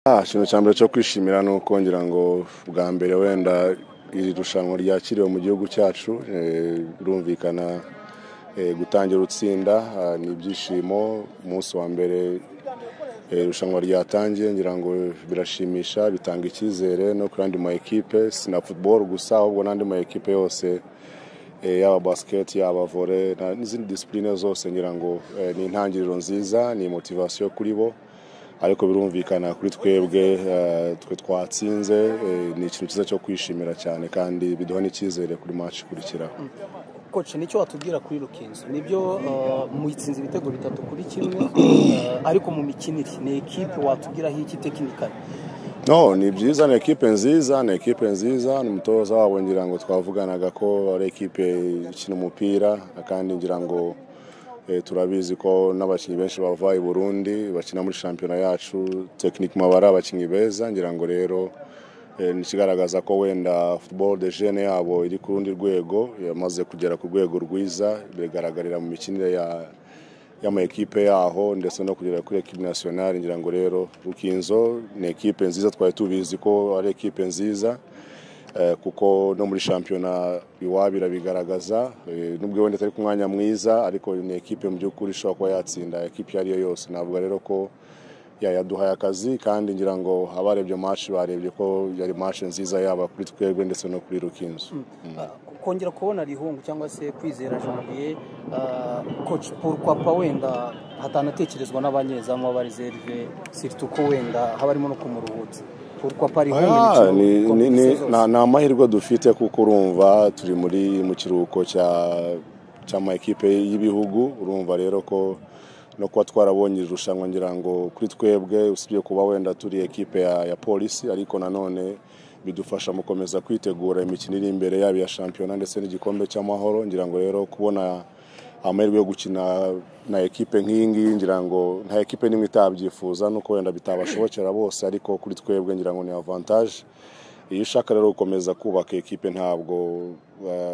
Ikintu cya mbere cyo kwishimira ni uko ngira ngo bwa mbere wenda iri rushanwa ryakiriwe mu gihugu cyacu, birumvikana gutangira utsinda ni ibyishimo. Umunsi wa mbere irushanwa ryatangiye ngira ngo birashimisha, bitanga icyizere no ku yandi ma ekipe, si na football gusa ahubwo n'andi ma ekipe yose, yaba basket, yaba volley n'izindi discipline zose. Ngira ngo ni intangiriro nziza, ni motivation kuri bo, ariko birumvikana kuri twebwe, twe twatsinze, ni ikintu cyiza cyo kwishimira cyane kandi biduha n'icyizere kuri match ikurikiraho. Coach, nicyo watubwira kuri Rukinzo? Nibyo, muyitsinze ibitego 3-1, ariko mu mikinire ni ekipe watubwiraho iki technically? No, ni byiza, ni ekipe nziza, ni ekipe nziza. N'umutoza wabo ngira ngo twavuganaga ko ari ekipe ikina umupira, kandi ngira ngo turabizi ko n'abakinnyi benshi bava i Burundi bakina muri shampiyona yacu, techniquement bari abakinnyi beza. Ngira ngo rero ni ikigaragaza ko wenda football de jeune yabo iri ku rundi rwego, yamaze kugera ku rwego rwiza, bigaragarira mu mikinire y'ama ekipe yaho ndetse no kugera kuri ekipe nationale. Ngira ngo rero Rukinzo ni ekipe nziza, twari tubizi ko ari ekipe nziza, kuko no muri shampiyona iwabo irabigaragaza, nubwo wenda atari ku mwanya mwiza, ariko ni ekipe mu by'ukuri ishobora kuba yatsinda ekipe iyo ari yo yose. Navuga rero ko yaduhaye akazi, kandi ngira ngo abarebye match barebye ko yari match nziza, yaba kuri twebwe ndetse no kuri Rukinzo. Kongera kubona Rihungu cyangwa se Kwizera Janvier, coach, pourquoi pas wenda hatanatekerezwa n'abanyezamu b'aba réserve, surtout ko wenda haba harimo no kumuruhutsa? Pourquoi pas Rihungu? Ni amahirwe dufite, kuko urumva turi muri mu kiruhuko cy'ama ekipe y'ibihugu. Urumva rero ko no kuba twarabonye irushanwa, ngira ngo kuri twebwe, usibye kuba wenda turi ekipe ya Polisi, ariko nanone bidufasha mu gukomeza kwitegura imikino iri imbere, yaba iya shampiyona ndetse n'igikombe cy'Amahoro. Ngira ngo rero kubona amahirwe yo gukina na ekipe nk'iyi ngiyi, ngira ngo nta ekipe n'imwe itabyifuza, nuko wenda bitabashobokera bose, ariko kuri twebwe ngira ngo ni avantage. Iyo ushaka rero gukomeza kubaka ekipe, ntabwo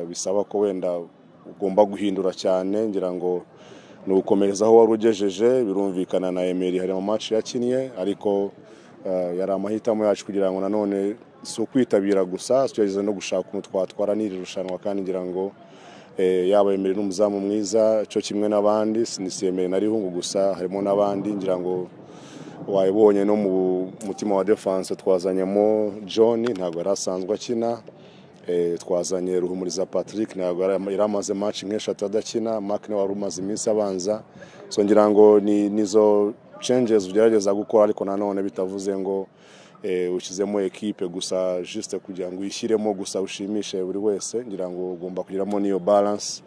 bisaba ko wenda ugomba guhindura cyane, ngira ngo ni ugukomereza aho wari ugejeje. Birumvikana na Emery hari mu match yakinnye, ariko yari amahitamo yacu kugira ngo nanone si ukwitabira gusa, tugerageza no gushaka ukuntu twatwara n'iri rushanwa. Kandi ngira ngo yaba Emery n'umuzamu mwiza cyo kimwe n'abandi, si Emery na Rihungu gusa, harimo n'abandi. Ngira ngo wayibonye no mu mutima wa defense twazanyemo John, ntabwo yari asanzwe akina. Twazanye Ruhumuriza Patrick, ntabwo yari amaze match nk'eshatu adakina. Mark niwe wari umaze iminsi abanza. So ngira ngo ni nizo changes ugerageza gukora, ariko nanone bitavuze ngo ushyizemo ekipe gusa juste kugira ngo uyishyiremo gusa ushimishe buri wese. Ngira ngo ugomba kugiramo n'iyo balance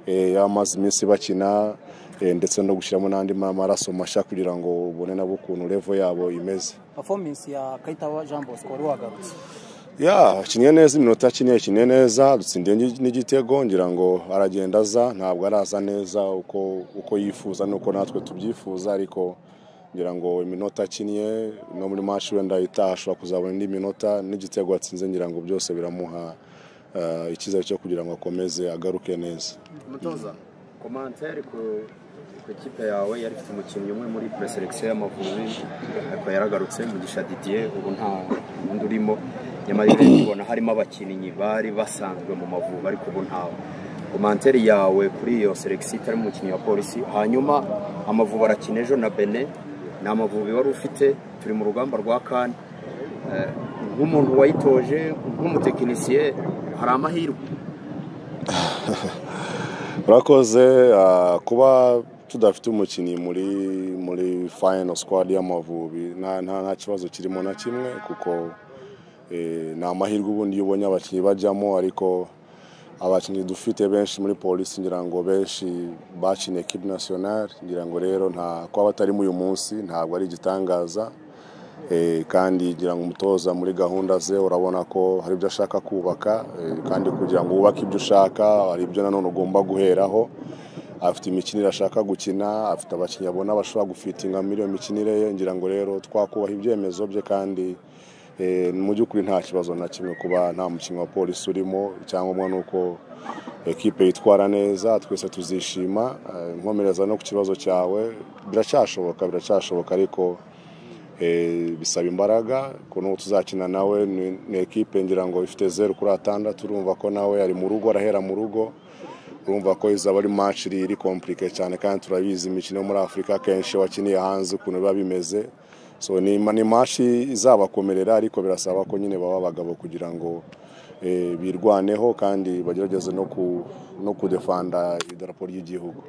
y'amaze iminsi bakina, ndetse no gushyiramo n'andi maraso mashya kugira ngo ubone nabo ukuntu level yabo imeze. Performance ya Kayitaba Jean Bosco wari wagarutse? Ya, akiniye neza, iminota akiniye neza, dutsindiye n'igitego. Ngira ngo aragenda aza, ntabwo araza neza uko yifuza nuko natwe tubyifuza, ariko ngira ngo iminota akiniye no muri match wenda itaha ashobora kuzabona indi minota, n'igitego atsinze, ngira ngo byose biramuha icyizere cyo kugira ngo akomeze agaruke neza. Umutoza, commentaire ku ikipe yawe yari ifite umukinnyi umwe muri preselection y'Amavubi, ariko yaragarutse, Mugisha Didier, ubu nta wundi urimo. Nyamara iyo ubona harimo abakinnyi bari basanzwe mu Mavubi, ariko ubu ntawe. Commentaire yawe kuri iyo selection itarimo umukinnyi wa Polisi? Hanyuma Amavubi arakina ejo na Benin, ni Amavubi wari ufite, turi mu rugamba rwa CAN, nk'umuntu wayitoje, nk'umutekinisiye, hari amahirwe? Urakoze. Kuba tudafite umukinnyi muri final squad y'Amavubi, nta kibazo kirimo na kimwe, kuko ni amahirwe ubundi iyo ubonye abakinnyi bajyamo. Ariko abakinnyi dufite benshi muri Polisi, ngira ngo benshi bakiniye equipe nationale. Ngira ngo rero nta kuba batarimo uyu munsi ntabwo ari igitangaza. Kandi ngira ngo umutoza muri gahunda ze urabona ko hari ibyo ashaka kubaka, kandi kugira ngo wubake ibyo ushaka hari ibyo nanone ugomba guheraho. Afite imikinire ashaka gukina, afite abakinnyi abona bashobora gufitinga muri iyo mikinire ye. Ngira ngo rero twakubaha ibyemezo bye, kandi mu by'ukuri nta kibazo na kimwe kuba nta mukinnyi wa Polisi urimo. Icyangombwa ni uko ekipe yitwara neza, twese tuzishima. Nkomereza no ku kibazo cyawe, biracyashoboka, biracyashoboka, ariko Bisaba imbaraga ko n'uwo tuzakina nawe ni ekipe ngira ngo ifite 0-6, urumva ko nawe ari mu rugo, arahera mu rugo, urumva ko izaba ari match iri compliqué cyane, kandi turabizi imikino yo muri Afurika kenshi wakiniye hanze ukuntu biba bimeze. So ni match izabakomerera, ariko birasaba ko nyine baba abagabo kugira ngo birwaneho kandi bagerageze no kudefanda idarapo ry'igihugu.